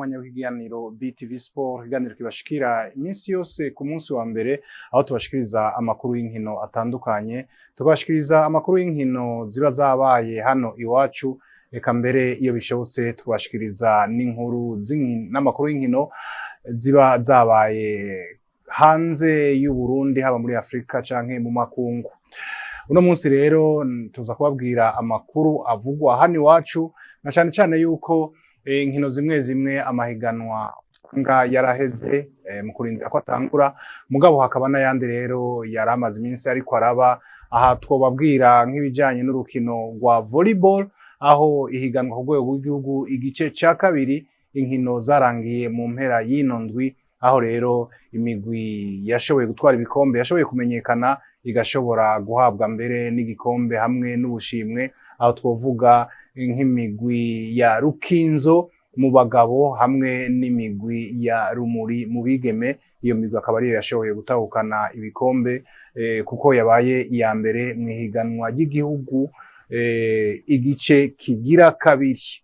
N'umwanya w'ikiganiro BTV Sport, ikiganiro kibashikira iminsi yose ku munsi wa mbere, aho tubashikiriza amakuru y'inkino atandukanye, tubashikiriza amakuru y'inkino ziba zabaye hano iwacu, eka mbere iyo bishobotse tubashikiriza n'inkuru n'amakuru y'inkino ziba zabaye hanze y'u Burundi, haba muri Afrika canke mu makungu. Uno munsi rero tuza kubabwira amakuru avugwa hano iwacu, na cane cane yuko inkino zimwe zimwe amahiganwa nga yaraheze mu kurindira ko atangura, mugabo hakaba n'ayandi rero yari amaze iminsi ariko araba. Aha twobabwira nk'ibijanye n'urukino rwa volleyball, aho ihiganwa ku rwego rw'igihugu igice ca kabiri inkino zarangiye mu mpera y'ino ndwi, aho rero imigwi yashoboye gutwara ibikombe yashoboye kumenyekana, igashobora guhabwa mbere n'igikombe hamwe n'ubushimwe, aho twovuga nk'imigwi ya Rukinzo mu bagabo hamwe n'imigwi ya Rumuri mu bigeme. Iyo migwi akaba ariyo yashoboye gutahukana ibikombe kuko yabaye iya mbere mu ihiganwa ry'igihugu igice kigira kabiri.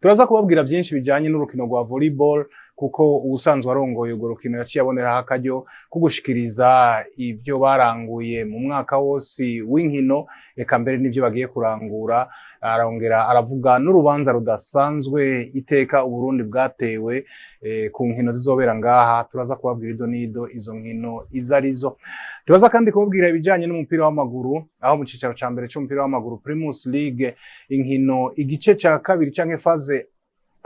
Turaza kubabwira vyinshi bijanye n'urukino rwa volleyball, kuko uwusanzwe arongoye urwo rukino yaciye aboneraho akaryo ko gushikiriza ivyo baranguye mu mwaka wose w'inkino, eka mbere n'ivyo bagiye kurangura. Arongera aravuga n'urubanza rudasanzwe iteka Uburundi bwatewe ku nkino zizobera ngaha. Turaza kubabwira ido n'ido izo nkino izo arizo. Turaza kandi kubabwira ibijanye n'umupira w'amaguru, aho mu cicaro ca mbere c'umupira w'amaguru Primus League inkino igice ca kabiri canke phase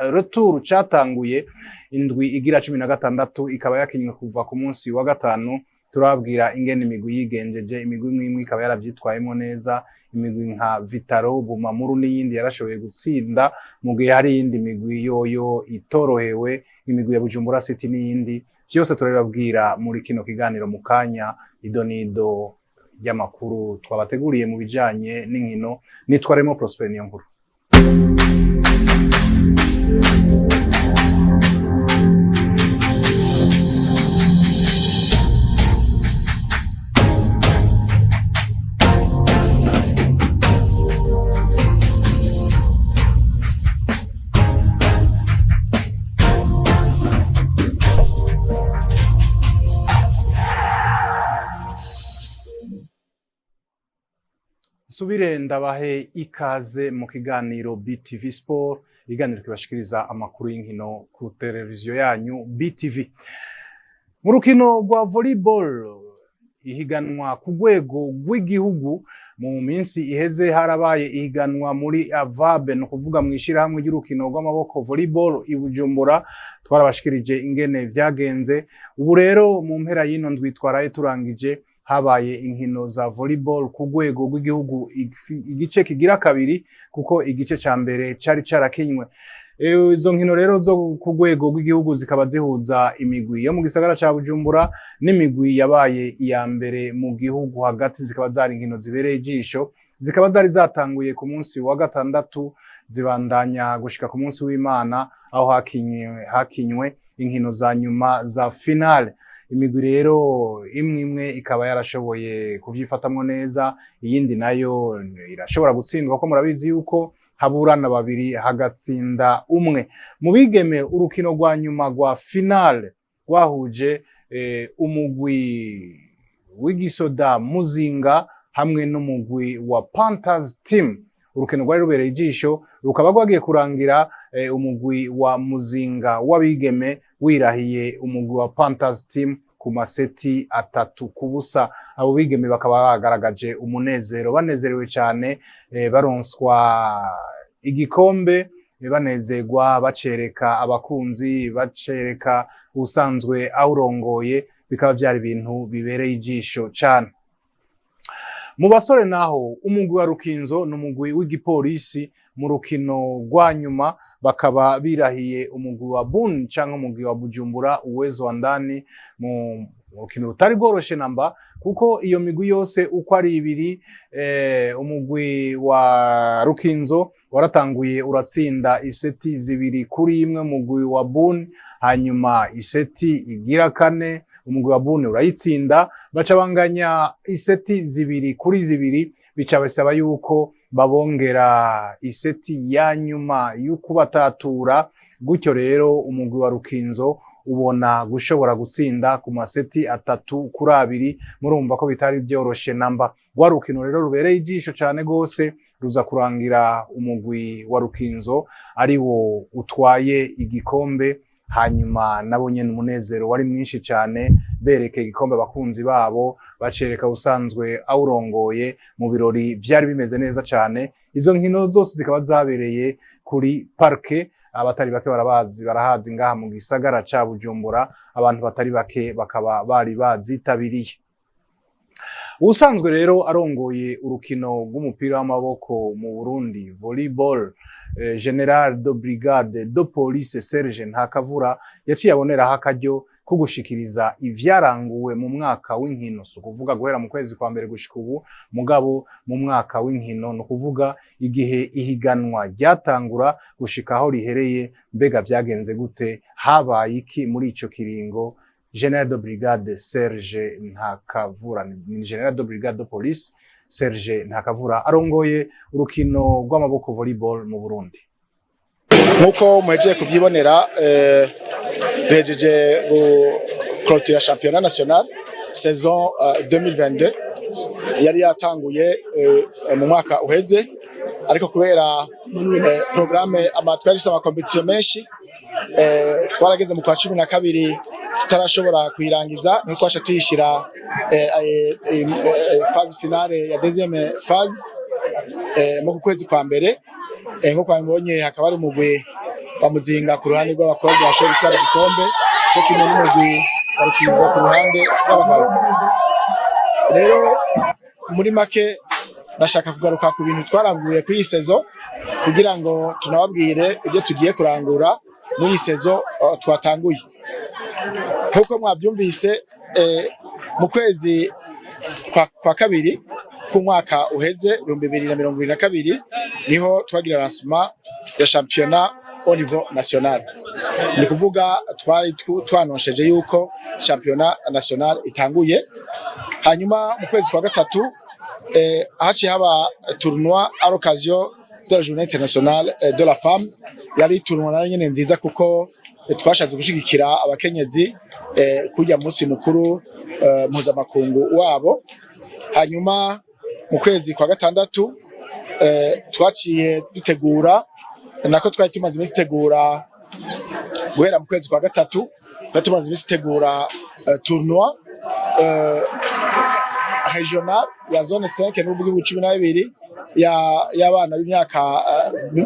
retour catanguye indwi igira 16, ikaba yakinywe kuva ku munsi wa gatanu. Turababwira ingene imigwi yigenjeje, imigwi imwe imwe ikaba yaravyitwayemo neza, imigwi nka Vitaro, Bumamuru n'iyindi yarashoboye gutsinda, mu gihe hari iyindi migwi yoyo itorohewe, imigwi ya Bujumbura City n'iyindi. Vyose turabibabwira muri kino kiganiro mu kanya, ido n'ido ry'amakuru twabateguriye mu bijanye n'inkino. Nitwa Remo Prosper Niyonkuru. Subire ndabahe ikaze mu kiganiro BTV Sport, iganiro kibashikiriza amakuru y'inkino ku televiziyo yanyu BTV. Mu rukino rwa volleyball ihiganwa ku rwego rw'igihugu, mu minsi iheze harabaye ihiganwa muri Avabe, ni ukuvuga mu ishirahamwe ry'urukino rw'amaboko volleyball i Bujumbura. Twarabashikirije ingene vyagenze. Ubu rero mu mpera y'ino ndwi twaraye turangije, habaye inkino za volleyball ku rwego rw'igihugu igice kigira kabiri, kuko igice ca mbere cari carakinywe. Izo nkino rero zo ku rwego rw'igihugu zikaba zihuza imigwi yo mu gisagara ca Bujumbura n'imigwi yabaye iya mbere mu gihugu hagati. Zikaba zari inkino zibereye ijisho, zikaba zari zatanguye ku munsi wa gatandatu, zibandanya gushika ku munsi w'Imana, aho hakinywe inkino za nyuma za finale. Imigwi rero imwe imwe ikaba yarashoboye kuvyifatamwo neza, iyindi nayo irashobora gutsindwa, ko murabizi yuko haburana babiri hagatsinda umwe. Mu bigeme, urukino rwa nyuma rwa finale rwahuje umugwi w'igisoda Muzinga hamwe n'umugwi wa Panthers Team. Urukino rwari rubereye ijisho, rukaba rwagiye kurangira umugwi wa Muzinga w'abigeme wirahiye umugwi wa Panthers Team ku maseti 3-0. Abo bigeme bakaba bagaragaje umunezero, banezerewe cyane, baronswa igikombe, banezerwa, bacereka abakunzi, bacereka usanzwe awurongoye. Bikaba byari ibintu bibereye ijisho cyane. Mu basore naho, umugwi wa Rukinzo n'umugwi w'igipolisi mu rukino rwa nyuma bakaba birahiye umugwi wa Bun canke umugwi wa Bujumbura Uwezo wa Ndani, mu rukino rutari rworoshe namba, kuko iyo migwi yose uko ari ibiri, umugwi wa Rukinzo waratanguye uratsinda iseti 2-1 umugwi wa Bun, hanyuma iseti igira kane umugwi wa Bun urayitsinda, baca banganya iseti 2-2, bica basaba yuko babongera iseti ya nyuma y'ukubatatura. Gutyo rero umugwi wa Rukinzo ubona gushobora gutsinda ku maseti 3-2. Murumva ko bitari byoroshe namba. Rwa rukino rero rubereye ijisho cane gose ruza kurangira umugwi wa Rukinzo ari wo utwaye igikombe. Hanyuma nabo nyene umunezero wari mwinshi cane, bereka igikombe abakunzi babo, bacereka usanzwe awurongoye mu birori vyari bimeze neza cane. Izo nkino zose zikaba zabereye kuri parke. Abatari bake barabazi, barahazi ngaha mu gisagara ca Bujumbura. Abantu batari bake bakaba bari bazitabiriye. Ubusanzwe rero arongoye urukino rw'umupira w'amaboko mu Burundi, volleyball, Général de Brigade de Police Serge Ntakavura, yaciye aboneraho akaryo ko gushikiriza ivyaranguwe mu mwaka w'inkino. Si ukuvuga guhera mu kwezi kwa mbere gushika ubu, mugabo mu mwaka w'inkino ni ukuvuga igihe ihiganwa ryatangura gushika aho rihereye. Mbega vyagenze gute? Habaye iki muri ico kiringo? Général de Brigade Serge Ntakavura, ni Général de Brigade de Police Serge Ntakavura, arongoye urukino rw'amaboko volleyball mu Burundi. Nk'uko muhejeje kuvyibonera, duhejeje guclôtura championnat national saison 2022 yari yatanguye mu mwaka uheze, ariko kubera programme ama twari dufise ama compétitions menshi, twarageze mu kwa 12 tutarashobora kuyirangiza. Niho twaca tuyishira phase finale ya deuxième phase mu kwezi kwa mbere. Nkuko mwabibonye, hakaba hari umugwi wa Muzinga ku ruhande rw'abakobwa bashoboye gutwara igikombe, cyo kimwe n'umugwi wa Rukinzo ku ruhande rw'abagabo. Rero muri make ndashaka kugaruka ku bintu twaranguye kuri iyi saison, kugira ngo tunababwire ibyo tugiye kurangura muri iyi saison twatanguye. Nk'uko mwavyumvise, mu kwezi kwa kabiri k'umwaka uheze 2022 niho twagira lancement ya championnat au niveau national. Ni kuvuga twari twanonsheje yuko championnat national itanguye. Hanyuma mu kwezi kwa gatatu haciye haba tournoi à l'occasion de la Journée internationale de la femme. Yari tournoi nayo nyene nziza, kuko twashatse gushigikira abakenyezi kurya munsi mukuru mpuzamakungu wabo. Hanyuma mu kwezi kwa gatandatu twaciye dutegura, nako twari tumaze iminsi dutegura guhera mu kwezi kwa gatatu, twari tumaze iminsi dutegura tournoi régional ya zone 5, n'uvuga ibihugu 12 y'abana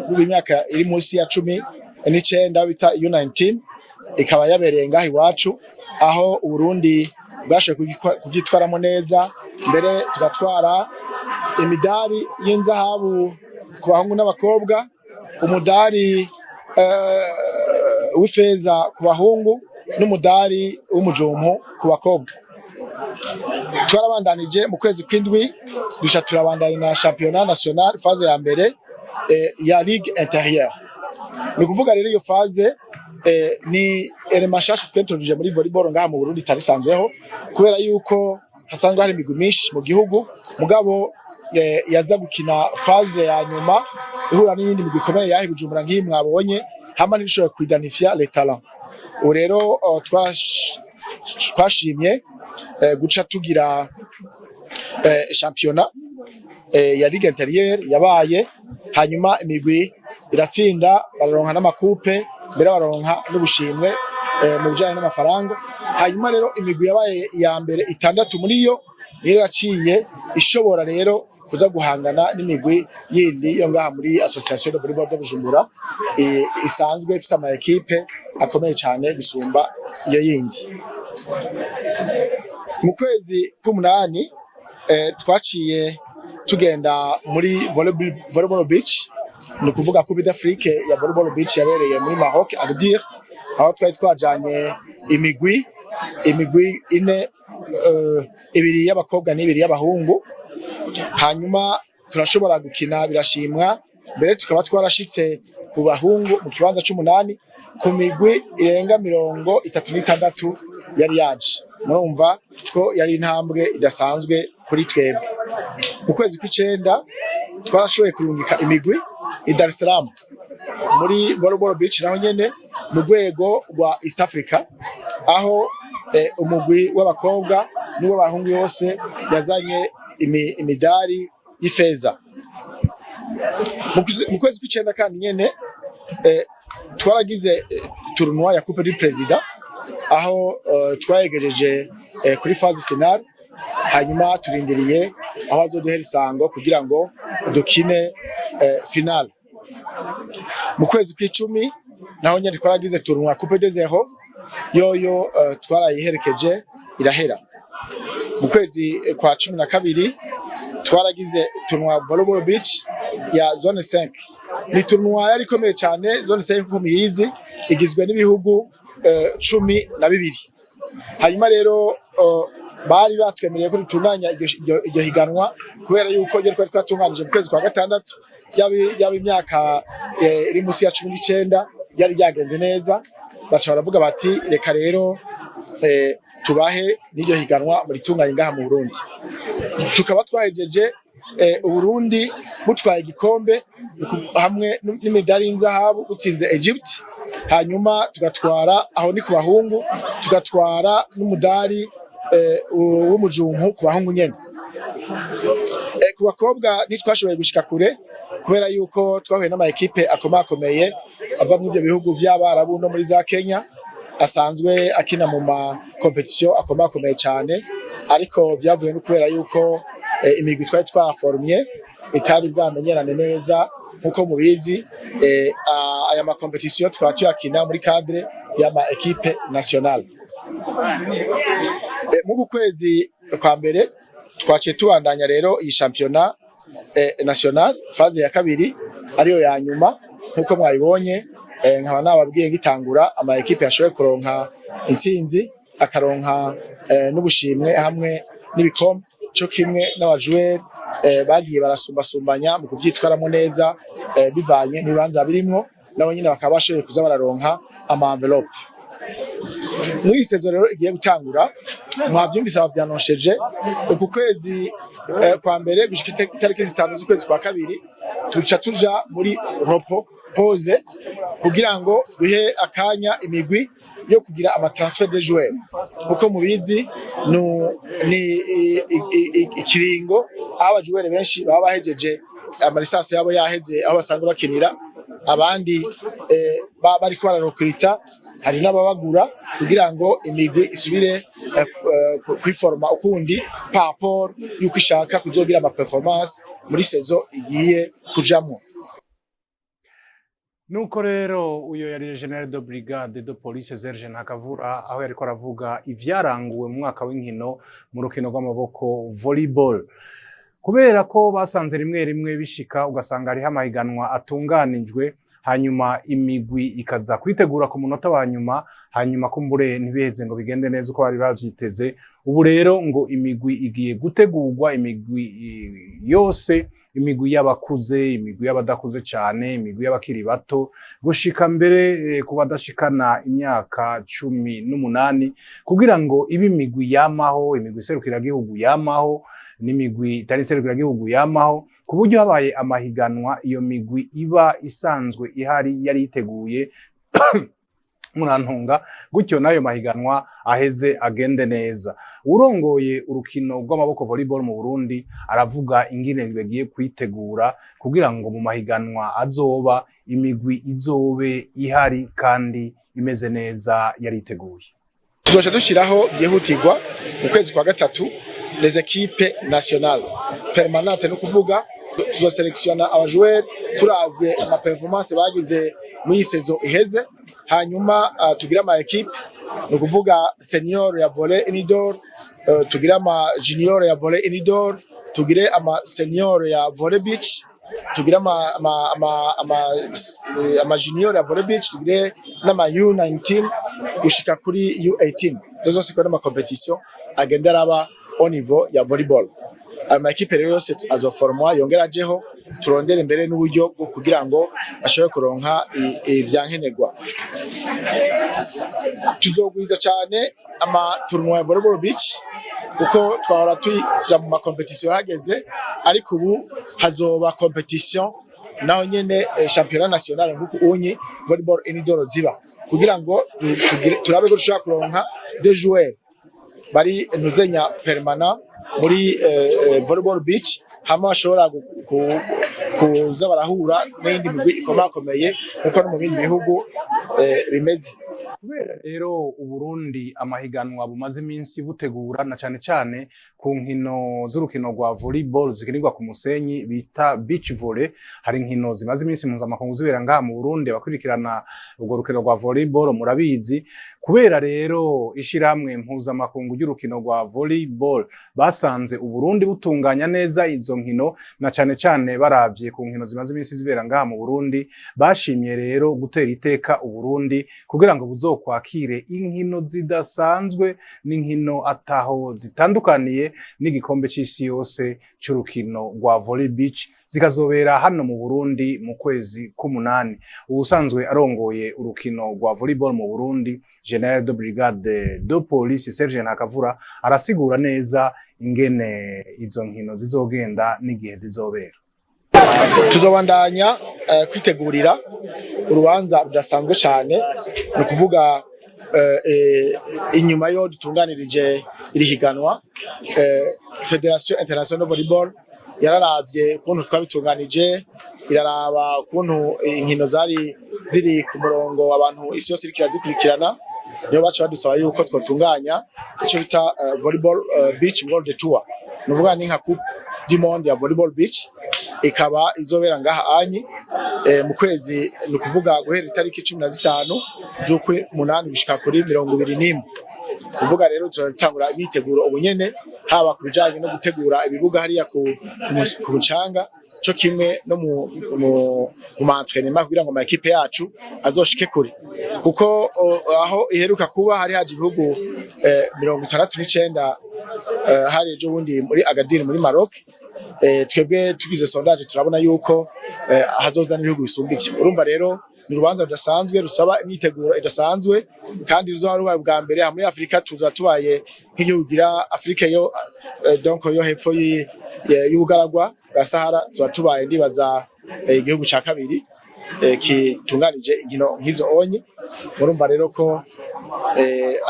b'imyaka iri munsi ya 19 bita U19, ikaba yabereye ngaho iwacu, aho Uburundi bwashoboye kuvyitwaramo neza, mbere tugatwara imidari y'inzahabu ku bahungu n'abakobwa, umudari w'ifeza ku bahungu n'umudari w'umujumpu ku bakobwa. Twarabandanije mu kwezi kw'indwi, duca turabandanya na championnat national phase ya mbere ya ligue intérieure. Ni ukuvuga rero iyo phase ni élément nshasha twintroduije muri volleyball ngaha mu Burundi itari isanzweho, kubera yuko hasanzwe hari imigwi myinshi mu gihugu, mugabo yaza gukina phase ya nyuma ihura n'iyindi migwi ikomeye yaha i Bujumbura nk'iyi mwabonye, hama ntishobora kuidentifia les talents. Ubu rero twashimye guca tugira championnat ya ligue intérieure yabaye, hanyuma imigwi iratsinda, bararonka n'ama coupes, mbere baronka n'ubushimwe mu bijanye n'amafaranga. Hanyuma rero imigwi yabaye iya mbere itandatu muri yo niyo yaciye ishobora rero kuza guhangana n'imigwi yindi yo ngaha muri Association de Volleyball de Bujumbura, isanzwe ifise ama équipes akomeye cyane gusumba iyo yindi. Mu kwezi k'umunani twaciye tugenda muri volleyball beach, ni ukuvuga Coupe d'Afrique ya volleyball beach yabereye muri Maroc, Agadir, aho twari twajanye imigwi ine, ibiri y'abakobwa n'ibiri y'abahungu. Hanyuma turashobora gukina, birashimwa, mbere tukaba twarashitse ku bahungu mu kibanza c'umunani ku migwi irenga 36 yari yaje. Murumva ko yari intambwe idasanzwe kuri twebwe. Mu kwezi kw'icenda twarashoboye kurungika imigwi i Dar es Salaam muri volleyball beach naho nyene. mu rwego rwa East Africa, aho umugwi w'abakobwa n'uw'abahungu yose yazanye imidari y'ifeza. Mu kwezi kw'icenda kandi nyene twaragize tournoi ya Coupe du Président, aho twayegereje kuri phase finale, hanyuma turindiriye aho azoduhera isango kugira ngo dukine finale. Mu kwezi kw'icumi naho nyene twaragize tournoi Coupe des Zéro, yoyo twarayiherekeje irahera. Mu kwezi kwa 12 twaragize tournoi volleyball beach ya zone 5. Ni tournoi yari ikomeye cyane. Zone 5, nkuko muyizi, igizwe n'ibihugu 12. Hanyuma rero bari batwemereye ko dutunganya iryo higanwa, kubera yuko iryo twari twatunganije mu kwezi kwa gatandatu yaba imyaka iri musi ya 19 yari ryagenze neza, baca baravuga bati: "Reka rero tubahe n'iryo higanwa muritunganye ngaha mu Burundi." Tukaba twahejeje Uburundi butwaye igikombe hamwe n'imidari y'inzahabu, butsinze Egypt, hanyuma tugatwara, aho ni ku bahungu, tugatwara n'umudari w'umujumpu ku bahungu nyene. Ku bakobwa ntitwashoboye gushika kure, kubera yuko twahuye n'ama équipes akomakomeye ava muri ivyo bihugu vy'Abarabu no muri za Kenya, asanzwe akina mu ma compétitions akomakomeye cyane. Ariko vyavuye no kubera yuko imigwi twari twaformye itari bwamenyerane neza. Nkuko mubizi, aya ma compétitions twaba tuyakina muri cadre y'ama équipes nationales. Mu kwezi kwa mbere twaciye tubandanya rero iyi championnat national phase ya kabiri, ariyo ya nyuma. Nkuko mwabibonye, nkaba nababwiye ngitangura, ama équipes yashoboye kuronka intsinzi akaronka n'ubushimwe hamwe n'ibikombe, co kimwe n'aba joueurs bagiye barasumbasumbanya mu kuvyitwaramo neza, bivanye n'ibibanza birimwo, nabo nyene bakaba bashoboye kuza bararonka ama enveloppes. Muri iyi saison rero igiye gutangura, mwavyumvise bavyanosheje, uku kwezi kwa mbere gushika itariki 5 z'ukwezi kwa kabiri tuca tuja muri repos, pause, kugira ngo duhe akanya imigwi yo kugira ama transferts de joueurs. Kuko mubizi, ni ikiringo aho aba joueurs benshi baba bahejeje ama licences yabo yaheze aho basanzwe bakinira, abandi bariko bararokurita, hari n'ababagura kugira ngo imigwi isubire kwiforma ukundi par rapport yuko ishaka kuzogira ama performances muri saison igiye kujamwo. Nuko rero uyo yari Général de Brigade de Police Serge Ntakavura, aho yariko aravuga ivyaranguwe mu mwaka w'inkino mu rukino rw'amaboko volleyball. Kubera ko basanze rimwe rimwe bishika ugasanga hariho amahiganwa atunganijwe, hanyuma imigwi ikaza kwitegura ku munota wa nyuma, hanyuma kumbure ntibiheze ngo bigende neza uko bari bavyiteze. Ubu rero ngo imigwi igiye gutegurwa, imigwi yose, imigwi y'abakuze, imigwi y'abadakuze cane, imigwi y'abakiri bato, gushika mbere ku badashikana imyaka 18, kugira ngo ibe imigwi yamaho, imigwi serukiragihugu yamaho n'imigwi itari serukiragihugu yamaho, ku buryo habaye amahiganwa iyo migwi iba isanzwe ihari yari yiteguye, murantunga, gutyo n'ayo mahiganwa aheze agende neza. Urongoye urukino rw'amaboko volleyball mu Burundi aravuga ingene bagiye kwitegura kugira ngo mu mahiganwa azoba imigwi izobe ihari kandi imeze neza yariteguye. Tuzoca dushiraho byihutirwa mu kwezi kwa gatatu les équipes nationales permanentes, no kuvuga tuzoselektiona aba joueurs turavye ama performances bagize muri iyi saison iheze, hanyuma tugire ama équipes, ni ukuvuga senior ya volley indoor, tugire ama junior ya volley indoor, tugire ama senior ya volley beach, tugire ama junior ya volley beach, tugire n'ama U19 gushika kuri U18. Izo zose ko n'ama compétitions agenda araba au niveau ya volleyball. Ayo ma équipes rero yose azoformwa, yongera ajeho, turondere imbere n'uburyo bwo kugira ngo ashobore kuronka ivyankenerwa. Tuzogwiza cyane ama tournois ya volleyball beach, kuko twahora tuja mu ma compétitions hageze, ariko ubu hazoba compétition Naho nyene championnat national nkuko unyi volleyball indoor ziba, kugira ngo turabe ko dushobora kuronka des joueurs bari ntuzenya permanent muri volleyball beach, hama bashobora kuza barahura n'iyindi migwi ikomakomeye nkuko no mu bindi bihugu bimeze. Kubera rero Uburundi amahiganwa bumaze iminsi butegura, na cane cane ku nkino z'urukino rwa volleyball zikinirwa ku musenyi bita beach volley, hari inkino zimaze iminsi mpuzamakungu zibera ngaha mu Burundi. Abakurikirana urwo rukino rwa volleyball murabizi. Kubera rero ishirahamwe mpuzamakungu ry'urukino rwa volleyball basanze Uburundi butunganya neza izo nkino, na cane cane baravye ku nkino zimaze iminsi zibera ngaha mu Burundi, bashimye rero gutera iteka Uburundi kugira ngo buzokwakire inkino zidasanzwe, n'inkino ataho zitandukaniye n'igikombe c'isi yose c'urukino rwa volley beach, zikazobera hano mu Burundi mu kwezi k'umunani. Ubusanzwe arongoye urukino rwa volleyball mu Burundi, Général de Brigade de Police Serge Ntakavura, arasigura neza ingene izo nkino zizogenda n'igihe zizobera. Tuzobandanya kwitegurira urubanza rudasanzwe cyane. Ni ukuvuga inyuma yo dutunganirije iri higanwa, Fédération Internationale de Volleyball yararavye ukuntu twabitunganije, iraraba ukuntu inkino zari ziri ku murongo, abantu isi yose iriko irazikurikirana. Niyo baca badusaba yuko twotunganya ico bita volleyball beach world tour, ni ukuvuga ni nka Coupe du monde ya volleyball beach, ikaba izobera ngaha anyi mu kwezi, ni ukuvuga guhera itariki 15 z'ukwi munani gushika kuri 21. Kuvuga rero turatangura imyiteguro ubu nyene, haba ku bijanye no gutegura ibibuga hariya ku mucanga, co kimwe no mu ma entraînement, kugira ngo ama équipe yacu azoshike kure, kuko aho iheruka kuba hari haje ibihugu 69, hari ejo bundi muri Agadir muri Maroc. Twebwe tugize sondage turabona yuko hazoza n'ibihugu bisumba ivyo. Urumva rero ni urubanza rudasanzwe rusaba imyiteguro idasanzwe, kandi ruzoba rubaye ubwa mbere aha muri Afrika. Tuza tubaye nk'igihugu gira Afrika yo donc yo hepfo y'ubugaragwa bwa Sahara, tuba tubaye ndibaza igihugu ca kabiri kitunganije inkino nk'izo onye. Murumva rero ko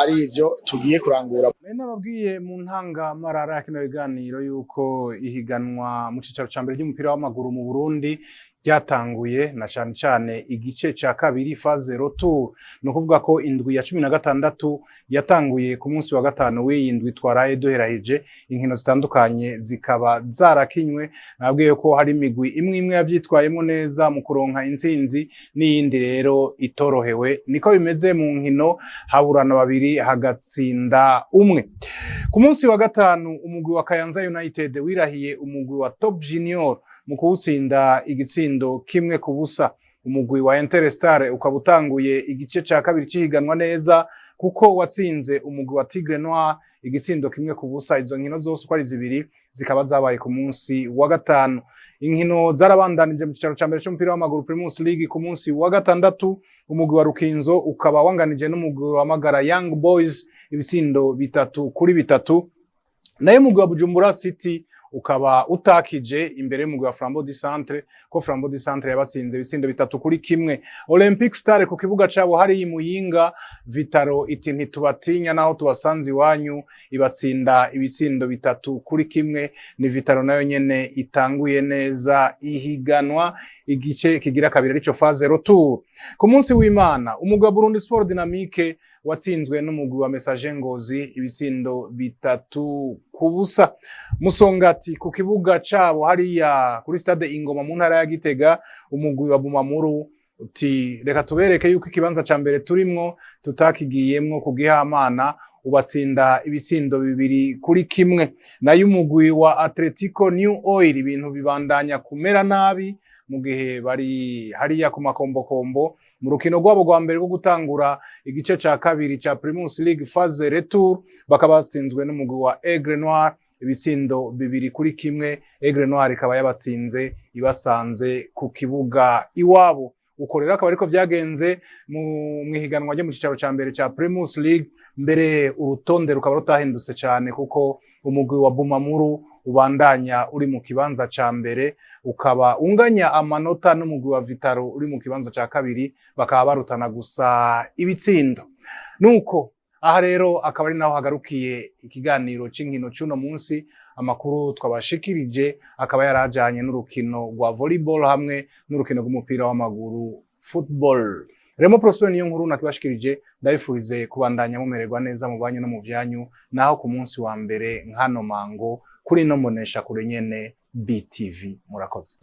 ari ivyo tugiye kurangura. Nari nababwiye mu ntangamarara ya kino biganiro yuko ihiganwa mu cicaro ca mbere ry'umupira w'amaguru mu Burundi ryatanguye, na cane cane igice ca kabiri, phase retour. Ni ukuvuga ko indwi ya 16 yatanguye ku munsi wa gatanu w'iyi ndwi twaraye duherahije, inkino zitandukanye zikaba zarakinywe. Nabwiye ko hari imigwi imwe imwe yavyitwayemo neza mu kuronka intsinzi, n'iyindi rero itorohewe. Niko bimeze mu nkino, haburana babiri hagatsinda umwe. Ku munsi wa gatanu umugwi wa Kayanza United wirahiye umugwi wa Top Junior mu kuwutsinda igitsindo 1-0. Umugwi wa Interstar ukaba utanguye igice ca kabiri cihiganwa neza, kuko watsinze umugwi wa Tigre Noir igitsindo 1-0. Izo nkino zose uko ari zibiri zikaba zabaye ku munsi wa gatanu. Inkino zarabandanije mu cicaro ca mbere c'umupira w'amaguru, Primus League, ku munsi wa gatandatu. Umugwi wa Rukinzo ukaba wanganije n'umugwi wa Magara Young Boys ibitsindo 3-3, nayo umugwi wa Bujumbura City ukaba utakije imbere y'umugwi wa Flambeau du Centre, ko Flambeau du Centre yabatsinze ibitsindo 3-1. Olympic Star ku kibuga cabo hari Muyinga, Vitaro iti ntitubatinya naho tubasanze iwanyu, ibatsinda ibitsindo 3-1. Ni Vitaro nayo nyene itanguye neza ihiganwa igice kigira kabiri, arico phase retour. Ku munsi w'Imana umugwi wa Burundi Sport Dynamique watsinzwe n'umugwi wa Messager Ngozi ibitsindo 3-0. Musongati ku kibuga cabo hariya kuri stade Ingoma mu ntara ya Gitega, umugwi wa Bumamuru uti reka tubereke yuko ikibanza ca mbere turimwo tutakigiyemwo kugihamana, ubatsinda ibitsindo 2-1. Nayo umugwi wa Atletico New Oil ibintu bibandanya kumera nabi mu gihe bari hariya ku makombokombo mu rukino rwabo rwa mbere rwo gutangura igice ca kabiri ca Primus League phase retour, bakaba batsinzwe n'umugwi wa Aigle Noir ibitsindo 2-1. Aigle Noir ikaba yabatsinze ibasanze ku kibuga iwabo. Uko rero akaba ariko vyagenze mu mwihiganwa ryo mu cicaro ca mbere ca Primus League. Mbere urutonde rukaba rutahindutse cane, kuko umugwi wa Bumamuru ubandanya uri mu kibanza ca mbere, ukaba unganya amanota n'umugwi wa Vital'O uri mu kibanza ca kabiri, bakaba barutana gusa ibitsindo. Nuko aha rero akaba ari naho hagarukiye ikiganiro c'inkino c'uno munsi. Amakuru twabashikirije akaba yarajanye n'urukino rwa volleyball hamwe n'urukino rw'umupira w'amaguru, football. Remo Prosper niyo nkuru nakibashikirije. Ndabifurize kubandanya mumererwa neza mu banyu no mu vyanyu. Naho ku munsi wa mbere nkano mango kuri no mbonesha kure nyene BTV. Murakoze.